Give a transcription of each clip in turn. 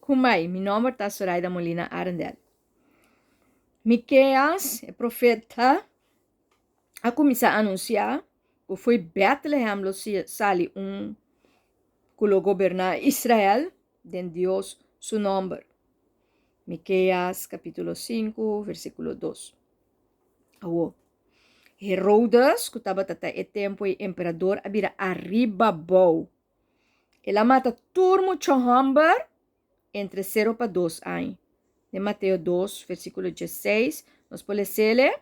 Kumai, mi nomber ta Soraida Molina Arendel. Miqueas, e profeta, a kuminsá anunsiá ku fo'i Bètlehem lo sali un ku lo goberná Israel den Dios su nòmber. Miqueas kapítulo sinku, versíkulo dos. Awor, Herodes, ku tabata ta e tempu ei emperador, a bira ariba bou. El a mata tur mucha hòmber entre sero pa dos aña. Den Mateo dos, versíkulo diesseis, nos por les'é,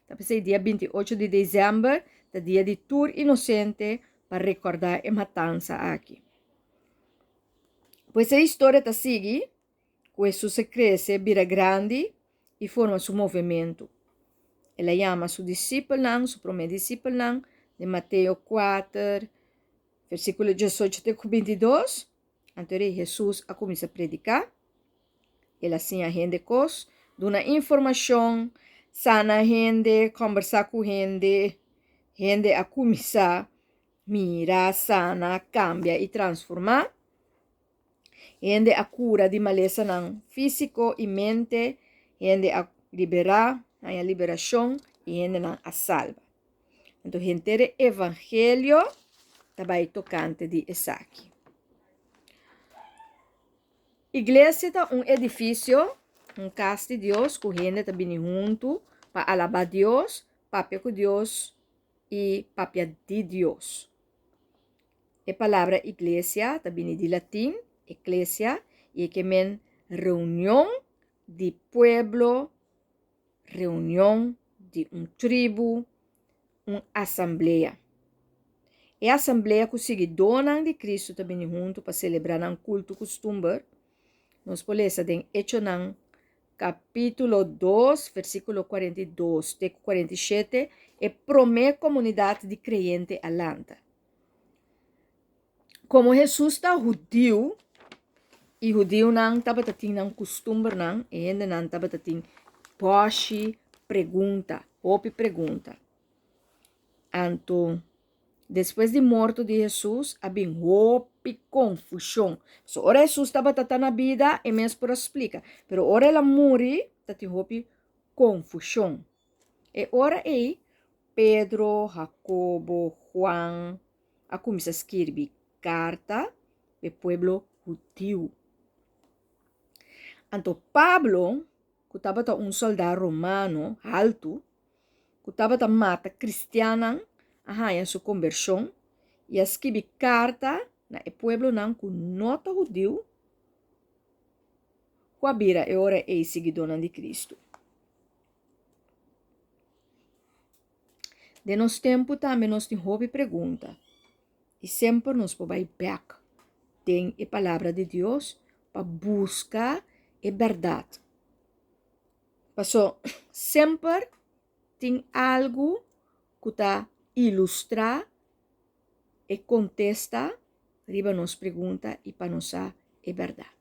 Ta p'esei dia 28 di desèmber ta dia di tur inosente pa rekordá e matansa aki. Pues e historia ta sigui ku Hesus a krese, bira grandi i forma su movementu. El a yama su disipelnan, su promé disipelnan, den Mateo kuater, versíkulo diesocho te ku bintidos. Anto rei Hesus a kuminsá prediká. El a siña hende kos, duna informashon, sana hende, kòmbersá ku hende. Hende a kuminsá mira, sana, kambia i transformá. Hende a kura di malesanan físiko i mente, hende a liberá, haña liberashon i hendenan a salba. Anto henter e evangelio ta bai tokante di esaki. Iglesia ta un edifisio, un kas di Dios ku hende ta bini huntu pa alabá Dios, papia ku Dios i papia di Dios. E palabra iglesia ta bini di latin, ecclesia, i e ke men reunion di pueblo, reunion di un tribu, un asamblea. E asamblea ku siguidónan di Kristu ta bini huntu pa selebrá nan kultu kustumber, nos por lesa den Echonan kapítulo dos, versíkulo 42 te ku 47, e promé komunidat di kreyente a lanta. Komo Hesus ta hudiu i hudiunan tabata tin nan kustumbernan, e hendenan tabata tin bòshi pregunta, hopi pregunta. Anto despues di morto di Hesus a bin hopi konfushon. So ora Hesus tabata ta na bida e mes por a splika, pero ora el a muri ta tin hopi konfushon. E ora ei Pedro, Hakobo, Huan a kuminsá skirbi karta p'e pueblo hudiu. Anto Pablo, ku tabata un sòldá romano haltu, ku tabata mata kristiannan, a haña su kombershon i a skibi karta na e pueblonan ku no ta hudiu, ku a bira e ora ei siguidónan di Kristu. Den nos tempu tambe nos tin hopi pregunta i semper nos por bai bèk den e Palabra di Dios pa buska e bèrdat. Paso semper tin algu ku ta ilustrá e kontesta riba nos pregunta i pa nos sa e bèrdat.